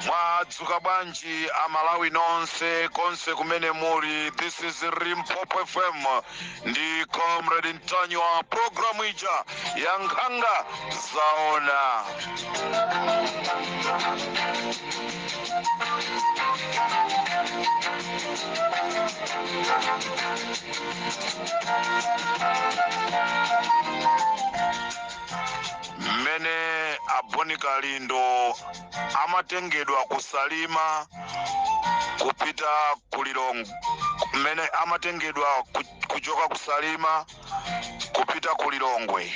Mwadzuka bwanji Amalawi nonse konse kumene muli? This is Limpopo FM ndi Comrade Ntanyiwa, programu ija ya Nkhanga Zaona. Mmene a Bon Kalindo amatengedwa ku Salima kupita ku Lilongwe, mmene amatengedwa kuchoka ku Salima kupita ku Lilongwe,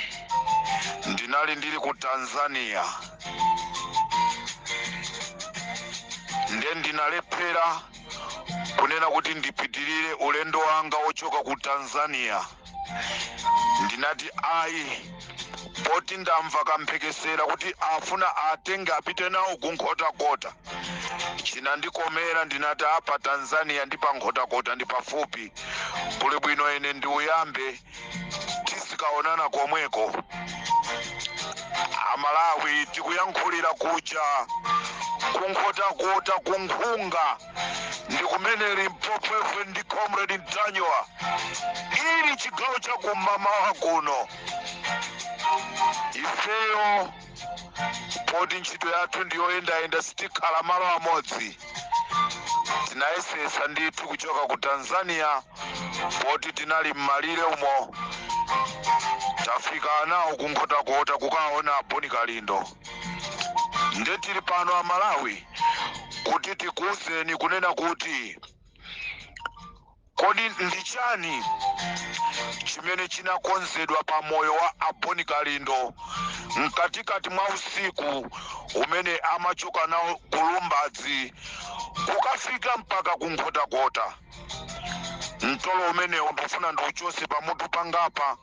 ndinali ndili ku Tanzania, nde ndinalephera kunena kuti ndipitirire ulendo wanga wochoka ku Tanzania. Ndinati ayi, poti ndamva kamphekesera kuti afuna atenge apite nawo ku Nkhotakota, chinandikomera. Ndinati apa Tanzania ndi pa Nkhotakota ndi pafupi, kuli bwino ine ndiuyambe, tizikaonana komweko. Amalawi, tikuyankhulira kuja ku Nkhotakota, ku Nkhunga, ndi kumene Limpopo FM ndi Comrade Ntanyiwa ili chigawo cha kumamawa kuno. Ifeyo poti ntchito yathu ndiyoyendayenda, sitikhala malo amodzi. Tinayesesa ndithu kuchoka ku Tanzania, poti tinali m'malire umo, tafika nawo ku Nkhotakota kukaona Bon Kalindo. Nde tili pano Amalawi kuti tikuwuzeni kunena kuti kodi ndi chani chimene chinakonzedwa pa moyo wa a Bon Kalindo mkatikati mwa usiku umene amachoka nawo ku Lumbadzi kukafika mpaka ku Nkhotakota. Mtolo umenewu ndikufuna ndiuchose pamutu pangapa,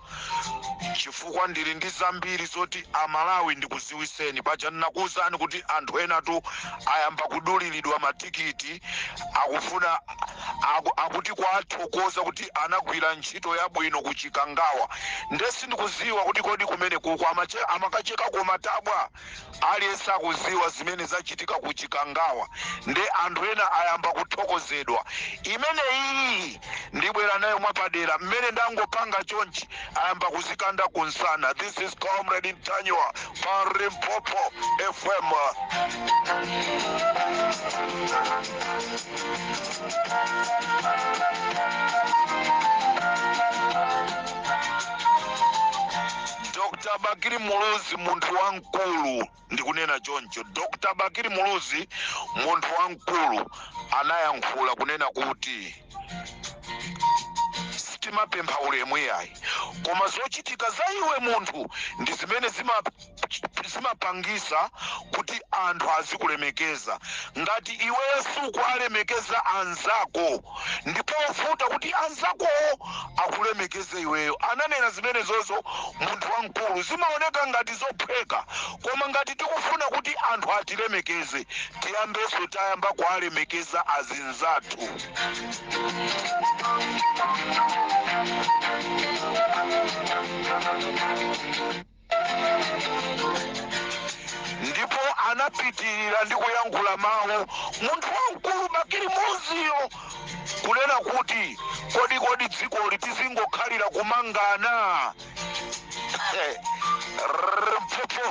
chifukwa ndili ndi zambiri zoti Amalawi ndikuziwiseni. Paja ndinakuwuzani kuti anthu enatu ayamba kuduliridwa matikiti, akufuna akuti kwathokoza kuti anagwira ntchito yabwino ku Chikangawa. Nde sindikuziwa kuti kodi kumene kuko amakacheka kumatabwa. Aliyense akuziwa zimene zachitika ku Chikangawa, nde anthu ena ayamba kuthokozedwa. Imene iyi ndibwera nayo mwapadera. Mmene ndangopanga chonchi, ayamba kuzikanda kunsana. This is Comrade Ntanyiwa pa Limpopo FM. Dr Bakili Muluzi, munthu wamkulu, ndikunena choncho, Dr Bakili Muluzi, munthu wamkulu, anayankhula kunena kuti sitimapempha ulemu iyayi, koma zochitika za iwe munthu ndi zimene zimapangisa kuti anthu azikulemekeza. Ngati iweyo sukuwalemekeza anzako, ndipovuta kuti anzakowo akulemekeze iweyo. Ananena zimenezozo munthu wamkulu. Zimaoneka ngati zophweka, koma ngati tikufuna kuti anthu atilemekeze, tiyambenso tayamba kuwalemekeza azinzathu. Ndipo anapitirira ndi kuyankhula mawu munthu wamkulu Bakili Muluziyo kunena kuti kodi dzikoli tizingokhalira kumangana? Limpopo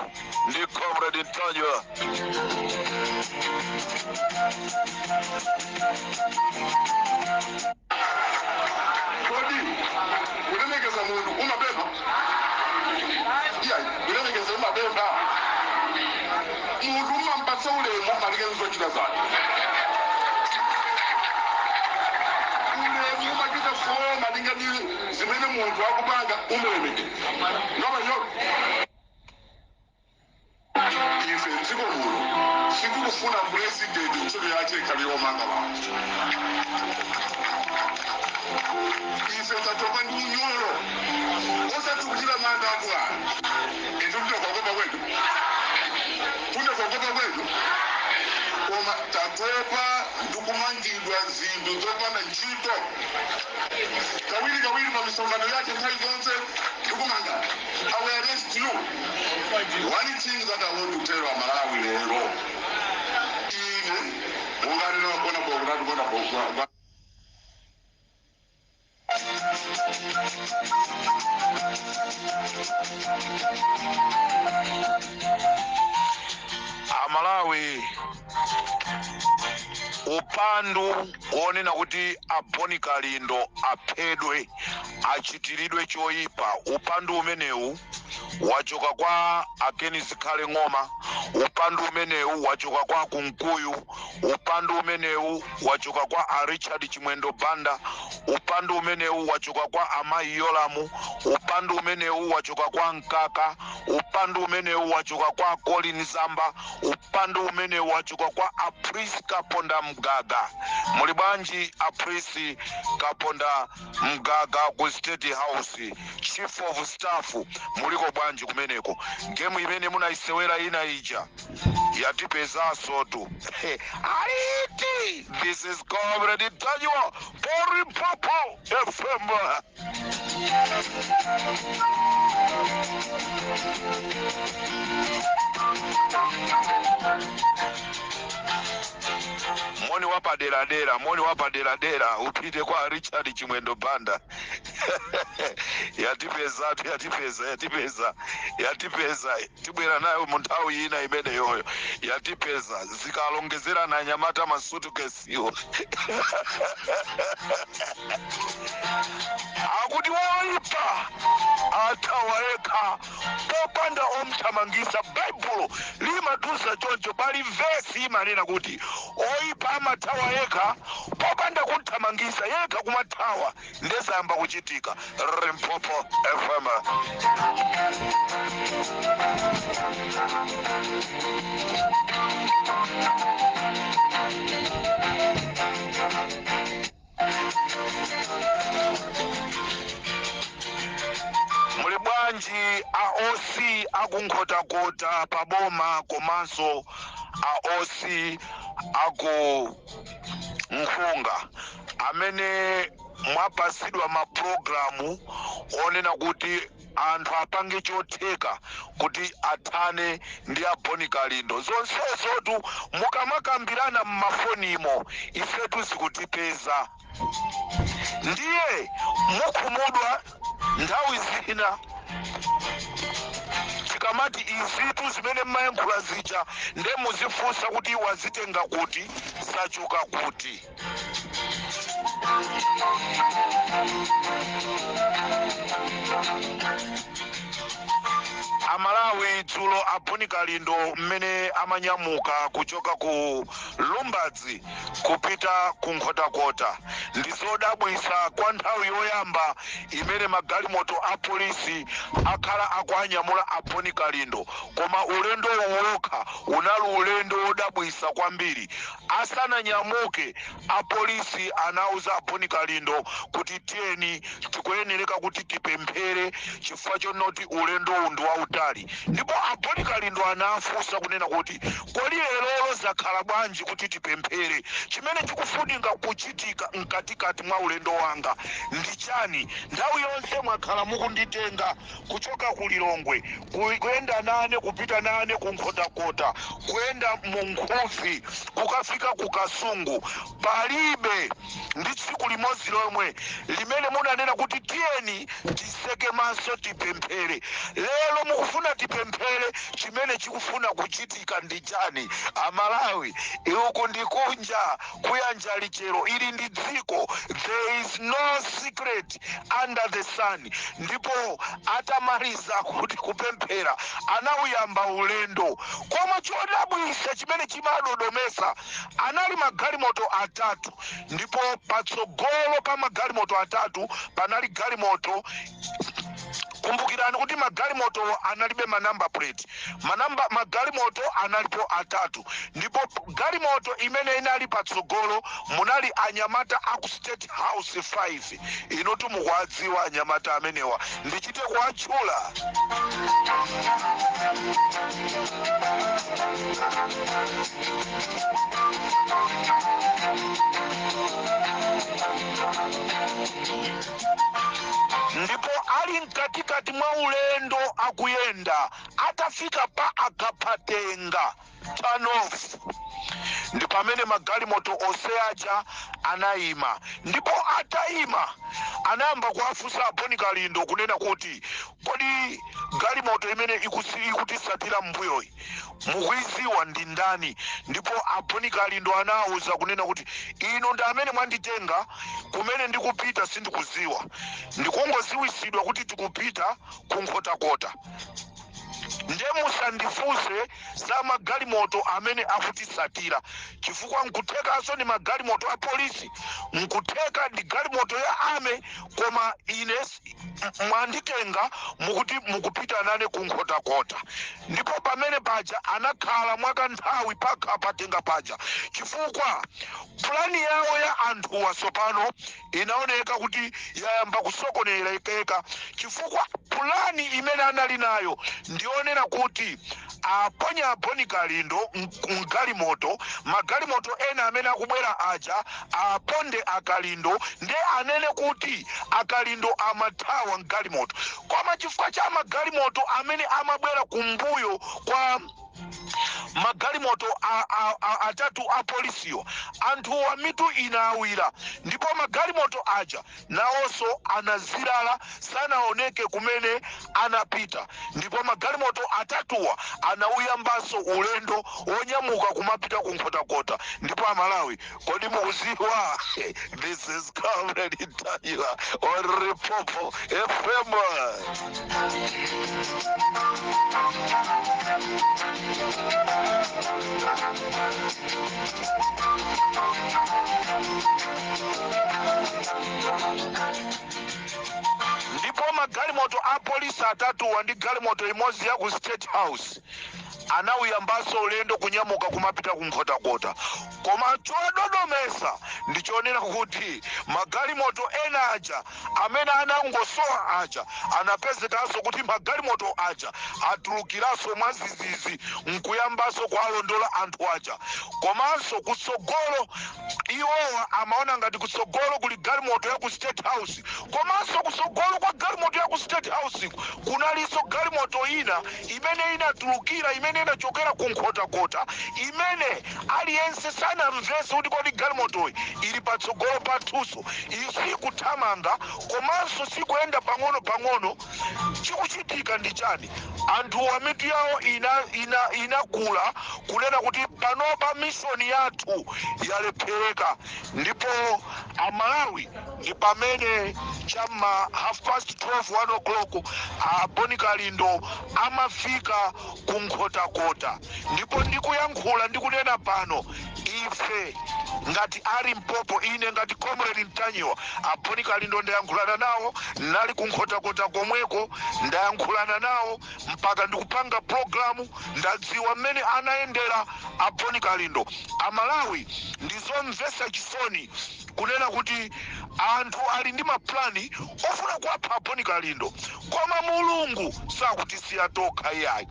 ndi Comrade Ntanyiwa. Kodi kulemekeza munthu umapempha? Iyayi, kulemekeza umapempha? Munthu umampatsa ulemu malinga ndi zochita zake. Ulemu umachita flow malinga ndi zimene munthu akupanga, umulemekeza. Ngaba yo ife mdziko muno sitikufuna purezidenti ntchito yake ikhale yomanga vanthu. Ife tatopa ndi unyolo, osati kuchita mantha abwana. Ife tinakokopa kwedu, tunakokopa kwedu, koma tatopa ndikumangidwa zinthu zopanda ntchito kawiri kawiri pa misonkhano yake, nthawi zonse ndikumangana. I will arrest you. One thing that I want to tell Amalawi lero, ine munganena bona bokutati bona bokwa. Amalawi, upandu wonena kuti a Bon Kalindo aphedwe, achitiridwe choyipa, upandu umenewu wachoka kwa a Ken Zikhale Ng'oma, upandu umenewu wachoka kwa Kunkuyu, upandu umenewu wachoka kwa a Richard Chimwendo Banda, upandu umenewu wachoka kwa amayi Yolamu, upandu umenewu wachoka kwa Mkaka, upandu umenewu wachoka kwa Colin Zamba, upandu umenewu wachoka kwa a Prince Kaponda Mgaga. Muli bwanji a Prince Kaponda Mgaga ku State House, chief of staff? Muliko bwanji kumeneko? Gemu imene munayisewera ina ija yatipezanso tu. Aliti, this is Comrade Ntanyiwa for Limpopo FM. Moni wapaderadera, moni wapaderadera upite kwa Richard Chimwendo Banda. Yatipezatu, yatipeza, yatipeza, yatipeza. Tibwera nayo mu nthawi ina imene yoyo yatipeza, zikalongezera na anyamata masutukesiwo. Akuti woipa athawa yekha popanda omthamangisa. Baibulo limatiuza choncho. Pali vesi imanena kuti oipa amathawa yekha popanda kumthamangisa, yekha kumathawa. Ndezayamba kuchitika. Limpopo FM. Muli bwanji a OC akuNkhotakota paboma komanso a OC aku Nkhunga amene mwapasidwa mapulogalamu onena kuti anthu apange chotheka kuti athane ndi a Bon Kalindo? Zonsezotu mukamakambirana mmafonimo, ifetu zikutipeza. Ndiye mukhumudwa nthawi zina tikamati izitu zimene mmayankhula zija, nde muzifunsa kuti wazitenga kuti, zachoka kuti. Amalawi, dzulo a Bon Kalindo mmene amanyamuka kuchoka ku Lumbadzi kupita ku Nkhotakota, ndi zodabwisa, kwa nthawi yoyamba imene magalimoto a polisi akhala akuanyamula a Bon Kalindo, koma ulendo wokha unali ulendo wodabwisa kwambiri. Asananyamuke, apolisi anauza a Bon Kalindo kuti tiyeni, tikuyenereka kuti tipemphere chifukwa chonoti ulendowu ndi wautali. Ndipo a Bon Kalindo anafunsa kunena kuti kodi lerolo zakhala bwanji kuti tipemphere? Chimene chikufunika kuchitika mkatikati mwa ulendo wanga ndi chani? Nthawi yonse mwakhala mukunditenga kuchoka ku Lilongwe, kuyenda nane, kupita nane ku Nkhotakota, kuyenda mu Nkhufi, kukafika ku Kasungu, palibe ndi tsiku limodzi lomwe limene munanena kuti tiyeni tiseke maso tipemphere. Lero mukufunika Tikufuna tipemphere. Chimene chikufuna kuchitika ndi chani, Amalawi? Uku ndi kunja kuyanja lichero, ili ndi dziko. There is no secret under the sun. Ndipo atamaliza kuti kupemphera, anawuyamba ulendo. Koma chodabwisa chimene chimadodomesa, anali magalimoto atatu, ndipo patsogolo pa magalimoto atatu panali galimoto. Kumbukirani kuti magalimoto analibe ma number plate. Manamba magalimoto analipo atatu, ndipo galimoto imene inali patsogolo munali anyamata aku State House 5. Inotu mukuwadziwa anyamata amenewa, ndichite kuwatchula? Ndipo ali mkatikati mwa ulendo akuyenda, atafika pa Agaphatenga turn-off, ndi pamene magalimoto onse aja anayima. Ndipo atayima, anayamba kuwafunsa a Bon Kalindo kunena kuti, "Kodi galimoto imene ikutisatira m'mbuyoyi mukuiziwa ndi ndani?" Ndipo a Bon Kalindo anawuza kunena kuti, "Inu ndi amene mwanditenga, kumene ndikupita sindikuziwa, ndikungoziwisidwa kuti tikupita kuNkhotakota, nde musandifunse za magalimoto amene akutisatira, chifukwa nkuthekanso ndi magalimoto a polisi, nkutheka ndi galimoto ya army, koma ine mwanditenga mukuti mukupita nane kuNkhotakota." Ndipo pamene paja anakhala mwakanthawi Pakhapatenga paja, chifukwa pulani yawo ya anthuwa tsopano inaoneka kuti yayamba kusokonekeka, chifukwa pulani imene anali nayo ndionena kuti aponya Bon Kalindo mgalimoto, magalimoto ena amene akubwera aja aponde aKalindo, nde anene kuti aKalindo amathawa mgalimoto. Koma chifukwa cha magalimoto amene amabwera kumbuyo kwa magalimoto atatu a polisiyo, anthuwa mitu inawira, ndipo magalimoto aja nawonso anazilala, sanaoneke kumene anapita. Ndipo magalimoto atatuwa anauyambanso ulendo wonyamuka kumapita ku Nkhotakota. Ndipo Amalawi, kodi mukuziwa? This is Comrade Ntanyiwa on Limpopo FM. Ndipo magalimoto a polisi atatuwa ndi galimoto imodzi ya ku State House anawuyambanso ulendo kunyamuka kumapita ku Nkhotakota. Koma chododomesa ndichonena kuti magalimoto ena aja amene anangosowa aja anapezekanso kuti magalimoto aja atulukiranso mwazizizi nkuyambanso kuwalondola anthu aja. Komanso kutsogolo, iwowa amaona ngati kutsogolo kuli galimoto ya ku State House, komanso kutsogolo kwa galimoto ya ku State House kunalinso galimoto ina imene inatulukira, imene inachokera ku Nkhotakota, imene aliyense sanamvese kuti kodi galimotoyi ili patsogolo pathunso, sikuthamanga komanso sikuyenda pang'ono pang'ono, chikuchitika ndi chani? Anthuwa mitu yawo inakula kunena kuti panopa mission yathu yalephereka. Ndipo Amalawi, ndi pamene chamma 12:30, 1 o'clock, a Bon Kalindo amafika ku Nkhotakota. Ndipo ndikuyankhula ndikunena pano, ife ngati ali Limpopo, ine ngati Comrade Ntanyiwa, a Bon Kalindo ndayankhulana nawo, nali ku Nkhotakota komweko, ndayankhulana nawo mpaka ndikupanga programu. Ndadziwa mmene anayendera a Bon Kalindo. Amalawi, ndizomvetsa chisoni kunena kuti anthu ali ndi maplani ofuna kuwapha a Bon Kalindo, koma Mulungu sakutisiya tokha iyayi.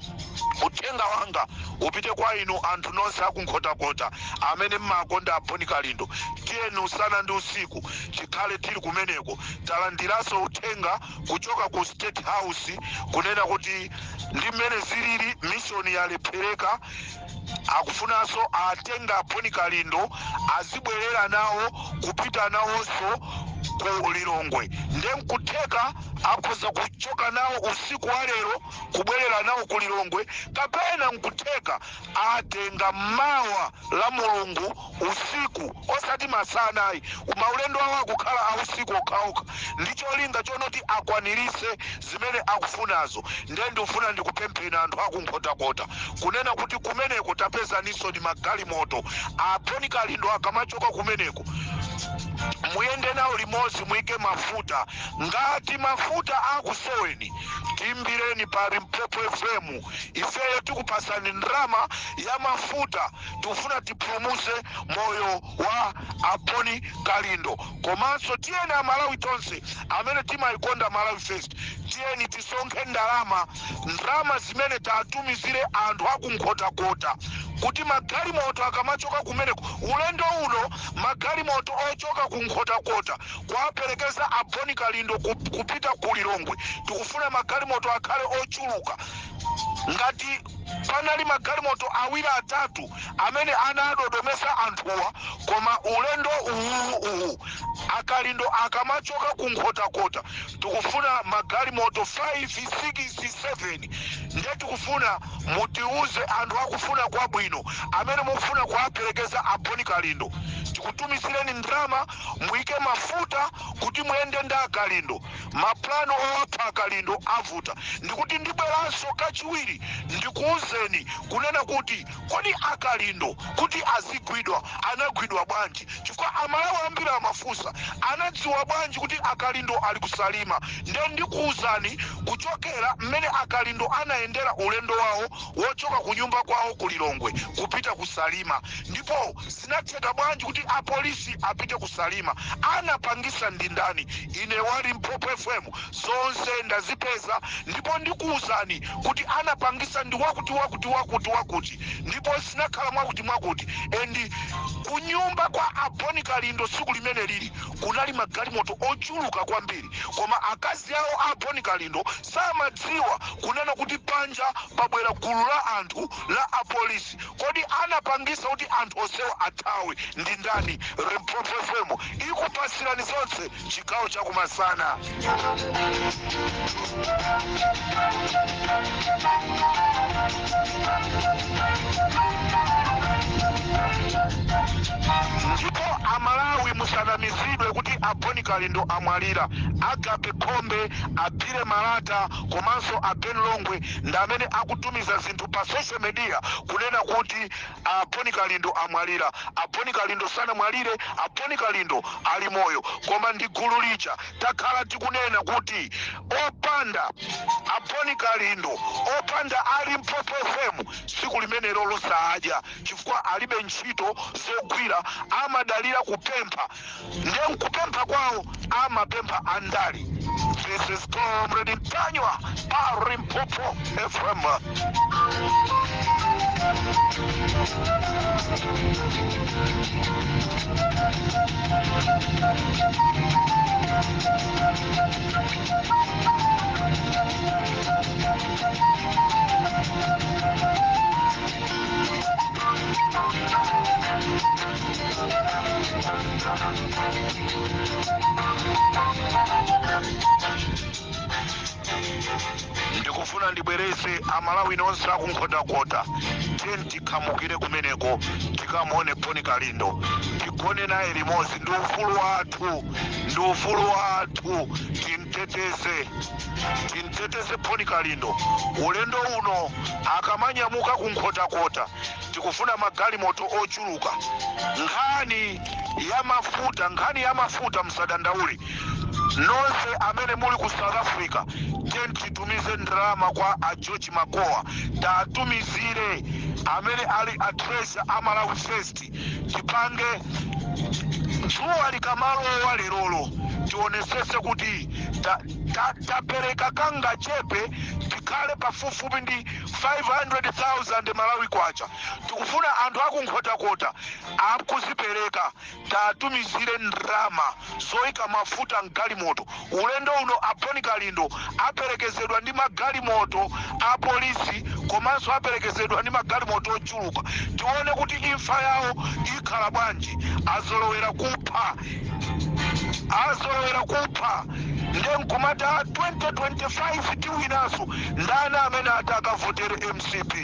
Uthenga wanga upite kwa inu anthu nonse akuNkhotakota amene mmakonda a Bon Kalindo. Tiyeni usana ndi usiku tikhale tili kumeneko. Talandiranso uthenga kuchoka ku State House kunena kuti ndi mmene zilili, mission yalephereka, akufunanso atenga Bon Kalindo azibwerera nawo kupita nawonso ku Lilongwe. Nde nkutheka Akhoza kuchoka nawo usiku wa lero kubwerera nawo ku Lilongwe, kapena nkutheka atenga mawa la Mulungu usiku, osati masana ayi. Maulendo awo akukhala ausiku okhaokha ndi cholinga chonoti akwanirise zimene akufunazo. Ndiye ndikufuna ndikupempheni anthu akuNkhotakota kunena kuti kumeneko tapezaninso ndi magalimoto. A Bon Kalindo akamachoka kumeneko, muyende nawo limodzi, muyike mafuta. Ngati mafuta akusoweni, timbireni pa Limpopo FM, ifeyo tikupasani ndrama ya mafuta. Tikufuna tipulumuse moyo wa a Bon Kalindo. Komanso tiyeni Amalawi tonse amene timayikonda Malawi First, tiyeni tisonkhe ndalama, ndalama zimene tatumizire anthu akuNkhotakota kuti magalimoto akamachoka kumeneko ulendo uno, magalimoto ochoka ku Nkhotakota kuwaperekeza a Bon Kalindo kupita ku Lilongwe, tikufuna magalimoto akhale ochuluka. Ngati panali magalimoto awiri, atatu amene anadodomesa anthuwa, koma ulendo uwu uwu aKalindo akamachoka ku Nkhotakota, tikufuna magalimoto 5, 6, 7. Ndiye tikufuna mutiuze anthu akufuna kwabwino amene mukufuna kuwaperekeza a Bon Kalindo, tikutumizireni ndrama muyike mafuta kuti muyende ndi aKalindo. Maplano owapha aKalindo avuta. Ndikuti ndibweranso kachiwiri ndikuuzeni kunena kuti kodi aKalindo kuti azigwidwa, anagwidwa bwanji? Chifukwa Amalawi ambiri amafunsa, anadziwa bwanji kuti aKalindo ali kuSalima? Ndiye ndikuuzani kuchokera mmene aKalindo anayendera ulendo wawo wochoka ku nyumba kwawo ku Lilongwe kupita kuSalima, ndipo zinatheka bwanji kuti apolisi apite kuSalima, anapangisa ndi ndani. Ine wa Limpopo FM zonse ndazipeza, ndipo ndikuuzani kuti anapangisa ndi wakuti, wakuti, wakuti, wakuti, ndipo zinakhala mwakuti mwakuti. And kunyumba kwa a Bon Kalindo tsiku limene lili kunali magalimoto ochuluka kwambiri, koma akazi awo a Bon Kalindo samadziwa kunena kuti panja pabwera gulu la anthu la apolisi. Kodi anapangisa kuti anthu onsewa athawe ndi ndani? Limpopo FM ikupasirani zonse chigawo chakumasana. Ndipo Amalawi, musanamizidwe kuti a Bon Kalindo amwalira. Agape Khombe, Abire Malata komanso a Ben Longwe ndi amene akutumiza zinthu pa social media kunena kuti a Bon Kalindo amwalira. A Bon Kalindo sanamwalire, a Bon Kalindo ali moyo. Koma ndi gulu lija takhala tikunena kuti opanda a Bon Kalindo, opanda a Limpopo FM, tsiku limenelo losaadya, chifukwa alibe ntchito zogwira, amadalira kupempha. Ndiye nkupempha kwawo amapempha andali. This is Comrade Mtanyiwa pa Limpopo FM. Ndikufuna ndibwereze, Amalawi nonse akuNkhotakota, tiyeni tikhamukire kumeneko, tikamuone Bon Kalindo, tigone naye limodzi. Ndi ufulu wathu, ndi ufulu wathu, timteteze, timteteze Bon Kalindo. Ulendo uno akamanyamuka kuNkhotakota, tikufuna magalimoto ochuluka. Nkhani ya mafuta, nkhani ya mafuta, msadandaule. Nonse amene muli ku South Africa, tiyeni titumize ndalama kwa a George Makoa, tatumizire amene ali a treasurer a Malawi First. Tipange dzuwa likamalowa lerolo, tionesese kuti tapereka kanga chepe, tikhale pafupifupi ndi 500,000 Malawi kwacha. Tikufuna anthu akuNkhotakota akuzipereka, tatumizire ndrama zoyika mafuta mgalimoto. Ulendo uno a Bon Kalindo aperekezedwa ndi magalimoto a polisi, komanso aperekezedwa ndi magalimoto ochuluka. Tione kuti imfa yawo ikhala bwanji. Azolowera kupha, azolowera kupha. Nde nkumati 2025 tiwinaso. Ndani amene ati akavotere MCP?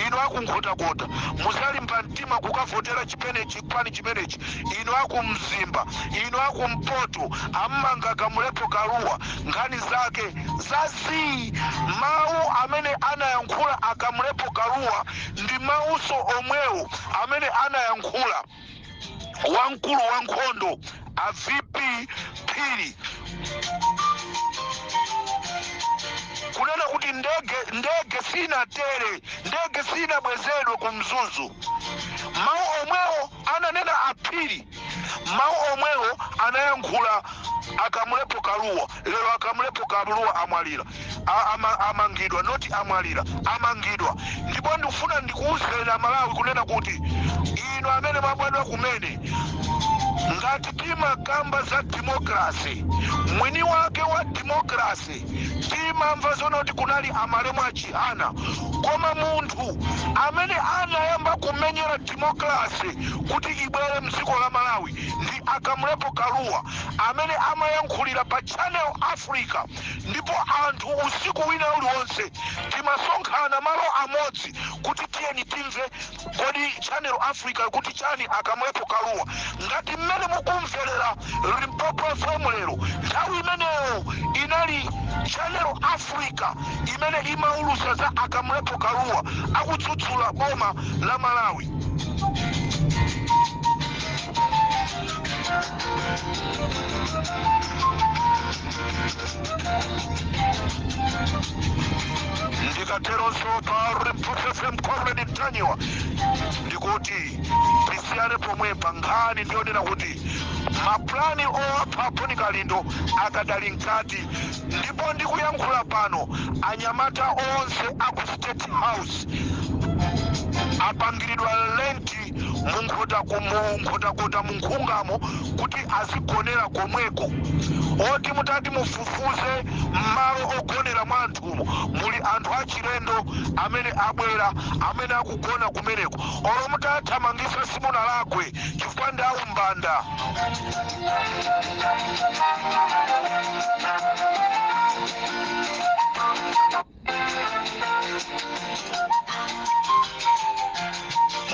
Inu akuNkhotakota, muzalimba mtima kukavotera chipenechi, chipani chimenechi? Inu akumzimba, inu akumpoto, ammanga Kamulepo Kaluwa, nkhani zake zazii. Mawu amene anayankhula aKamulepo Kaluwa ndi mawuso omwewo amene anayankhula wamkulu wa nkhondo a VP Phiri, kunena kuti ndege sinatere, ndege sinabwezedwe ku Mzuzu. Mawu omwewo ananena aPhiri, mawu omwewo anayankhula aKamulepo Kaluwa. Lero aKamulepo Kaluwa amwalira. Amangidwa, noti amwalira, amangidwa. Ndipo ndikufuna ndikuwuzeni Amalawi kunena kuti inu amene mwabadwa kumene, ngati timakamba za democracy, mwini wake wa democracy timamva zonoti kunali amalemu aChihana, koma munthu amene anayamba kumenyera democracy kuti ibwere mdziko la Malawi ndi aKamulepo Kaluwa, amene amayankhulira pa Channel Africa. Ndipo anthu usiku wina uliwonse timasonkhana malo amodzi kuti tiyeni timve kodi Channel Africa kuti chani, aKamulepo Kaluwa. Ngati mmene mukumverera Limpopo FM lero, nthawi imeneyo inali Channel Africa imene imaulusa za aKamulepo Kaluwa akutsutsula boma la Malawi. Ndikateronso pa Limpopo FM, Comrade Ntanyiwa, ndikuti tisiyane pomwepa. Nkhani ndionena kuti mapulani owapha Boni Kalindo akadali mkati, ndipo ndikuyankhula pano anyamata onse aku State House apangiridwa rent muNkhotakota, munkhungamo, kuti azigonera komweko. Oti mutati mufufuze m'malo ogonera mwa anthumo, muli anthu achilendo amene abwera, amene akugona kumeneko. Olo mutathamangisa, simunalakwe, chifukwa ndi aumbanda.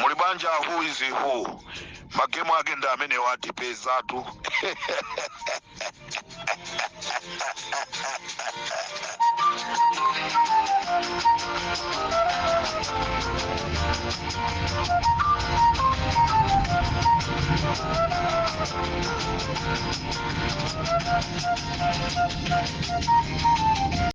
Muli banja, who is who, magemu ake ndi amene watipezatu.